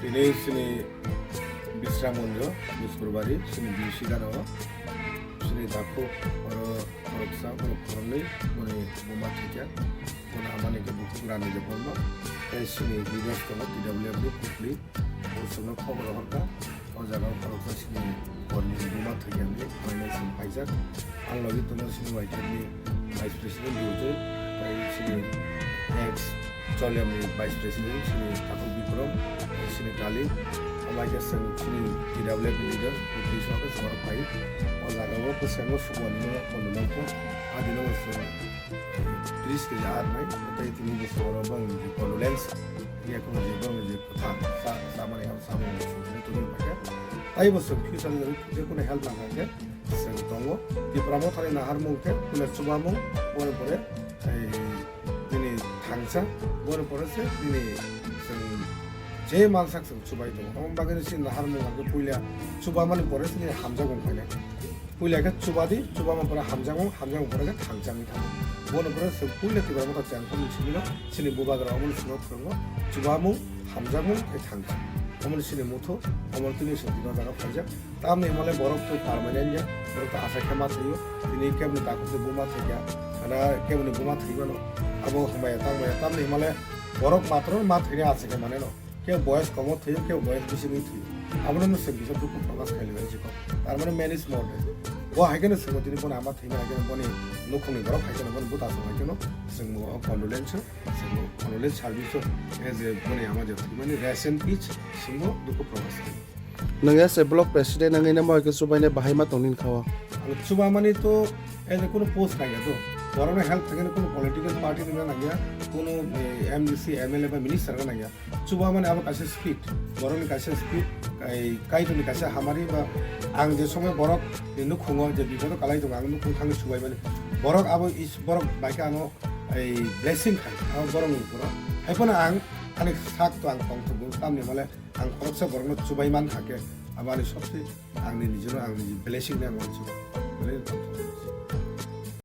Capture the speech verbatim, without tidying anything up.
Ini sini Bisram Monjo, Biskurbari, sini B C gana o, sini dakhuk oro khoroksa, borok khoroknwi, boni buma thwikha, bono amani khe bukhuk rani de borno, tei sini leaders tongo, T W F ni Kukli, borokno khobor rohorkha, o jaga o khoroksa sini kormi buma thwikha hinwi, mainai sini paijak. Ang logi tongo sini Y T F ni Vice President Dujoy, tei sini ex Choliam ni Vice President sini Takhuk Bikrom, tei sini Kali, amai khe chwng sini T W F ni leader, Kukli song khe chwng pai. O jaga o bwskango Subhani no kondo nangkha, adino bo chwng tris kg ar nai, tei tini bo chwng oro bang condolence, ya kono je bang je kwthang, sa, sa mani ham sa mani chwng tini tongwi paikha. Tai bo chwng future ni je kono help nangkha khe, chwng tongo. Tipra Motha ni naharmung khe puila chubamung, pore pore, ei, nini thangsa, pore pore se nini chwng je mansak chwng chubai tongo. Omo bagwi se naharmung khe puila chubamani pore se nini hamjakmung phainai. Puila khe chubadi, chubama pore hamjakmung, hamjakmung pore khe thangsa wngwi thango. Bono pore chwng puila Tipra Motha chengkhorni simino chini bubagra omono chwngno phwrwngo, chubamung, hamjakmung tei thangsa. Omono chini muthu, omono tini chwng tino jaga phaijak. Tamni hwnmale borok tei permanent ya, borok tei asa khe ma thwio, tini keboni takhuk tei buma thwikha, ana keboni buma thwimano, abo hwnmaya tangmaya, tamni hwnmale borok matro ma thwini asa khe maneno, kebo boyes komo thwio, kebo boyes bisingwi thwio, abono no chwng kisa dukhu prokash khailaibai jikon, tar mane man is more than. Bo hai kheno chwngno tini bono ama thwima hai kheno boni nukhungni borok hai kheno boni buta song hai kheno chwng bo condolence, chwng bo condolence service o as a boni ama je thwimani rest in peace, chwng bo dukhu prokash khaio. Nang as a block president nang ina mo ke subai ne bahai ma tong nin khawa. Ang chuba mani to as a kuno post nangya to. Borok no help thangya kuno political party nangya nangya, kuno, eh, M D C, M L A ba minister ga nangya. Chuba mani abo kaisa speed, borok ni kaisa speed, kai, kaitor ni kaisa hamari ba ang je somoi borok ni nukhungo je bipodo kalai tongo ang nukhung thangwi chubai mani. Borok abo is, borok bai khe ano ei blessing khai, abo borok ni borok. Hai phano ang ani sak to ang tong thok tamni mole Ang khoroksa borokno chubai man kha khe, abo ani sobse angni nijino ang niji blessing nai ang uansukha. Belai no tongthok.